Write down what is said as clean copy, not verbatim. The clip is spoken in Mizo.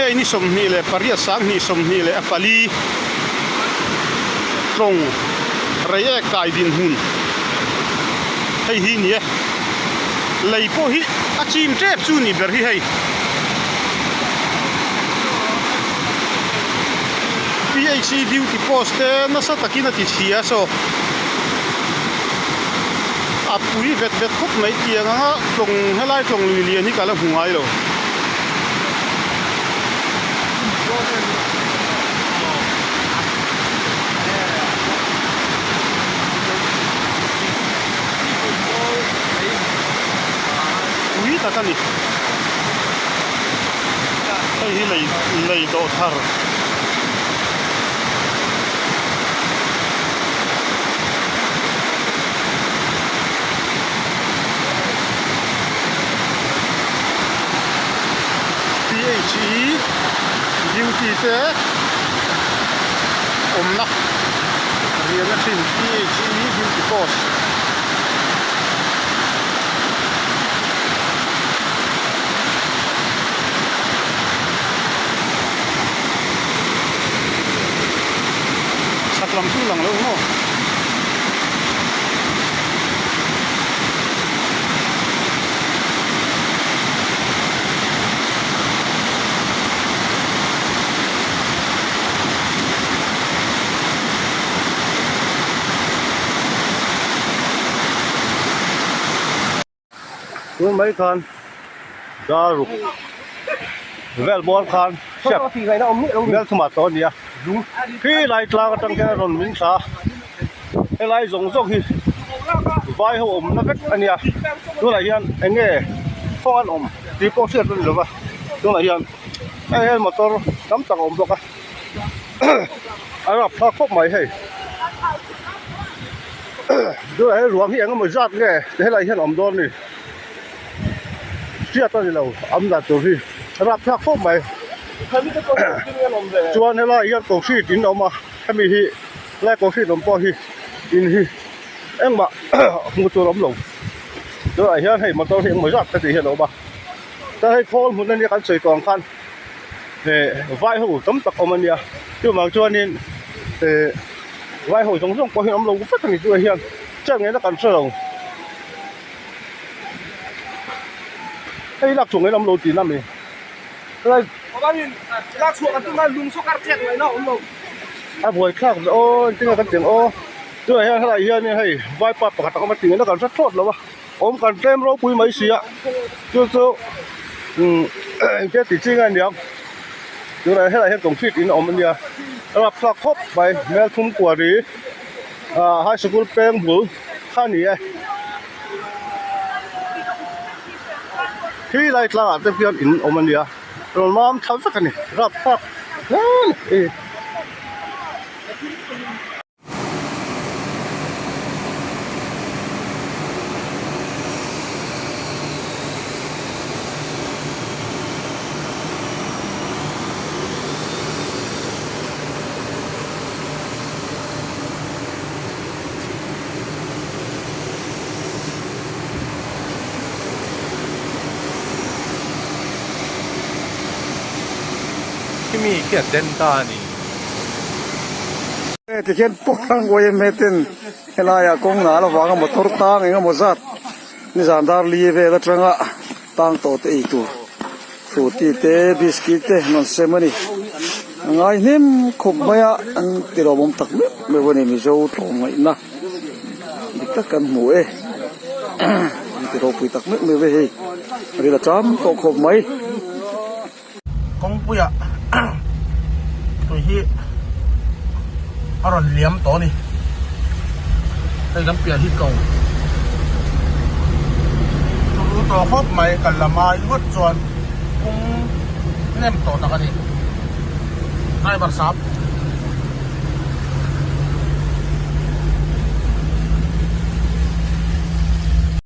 May ni 28 2024 tlawng Reiek kai dinhmun hei hi ni e. Lei pawh hi a chim tep chu ni ber hi hei. PHE duty post te nasa takin a ti chhia saw a pui vet vet khawp mai tiang anga tlawng helai tlawng lui lian hi ka la hmu ngai lo. Pui tak a ni. Hei hi lei lei dawh thar. PHE duty te awmna riahna thin PHE duty post. Chhak lam chu lang lo maw? Tun mai khan dar ruk vel bawr khan step mel thumah tawh a ni a khi lai tlang atang hian a rawn min thla a helai zawng zawng hi vai ho awmna vek a nia tunah hian eng nge khaw an awm tih pawh hriat a ni lova tunah hian hei hian motor tam tak a awm bawk a a rapthlak khawp mai hei. Tunah hian ruang hi eng emaw zat nge helai hian a awm dawn a ni hriat a ni lo am dan tur hi a rapthlak khawp mai chuan helai hian concrete in a awm a hemi hi helai concrete awm pawh hi in hi engmah hmuh tur a awm lo tunah hian hei motor hi engemaw zat heti hian a awm a chuan hei khawl hmun ania kan sawi tawh ang khan eh vai ho tam tak awm ania chuvang chuanin eh vai ho zawng zawng pawh hi an awm lo vek ani tunah hian chet ngaihna kan hre lo hei lak chhuah ngaihna awm lo tihna a mi helai a buaithlak ve aw engtin nge kan tih ang aw tunah hian helai hianin hei vaipa pakhat a awm a tih ngaihna kan hre thlawt lo a. Awm kan tlem ropui mai si a, chu chu umm engtia tih chi nge aniang tunah helaiah hian concrete in a awm ania a rapthlak khawp mai hmel thum kuari ah high sikul peng bul kha a ni e khi lai tlangah te hian in awm ania rawn mam thla vek a ni rapthlak hle a ni. Khimi khi a den ta a ni. Tikhian Pawkhrang yma ten helaiah kawng nal avanga motor tang eng emaw zat nizan dar li vel atanga tang tawh te ei tur frooti te biscuit te an rawn sem a ni a ngai hnem khawp mai a an ti lawmawm tak meuh meuh a ni Mizo tlawmngaihna dik tak kan hmu e an ti ropui tak meuh meuh e hei ril a cham tawh khawp mai. Kawngpuiah tui hi a rawn liam tawh a ni hei kan piah hi ko turu tawh khawp mai kal lam ai ngawt chuan kawng nem tawh tak a ni driver sap.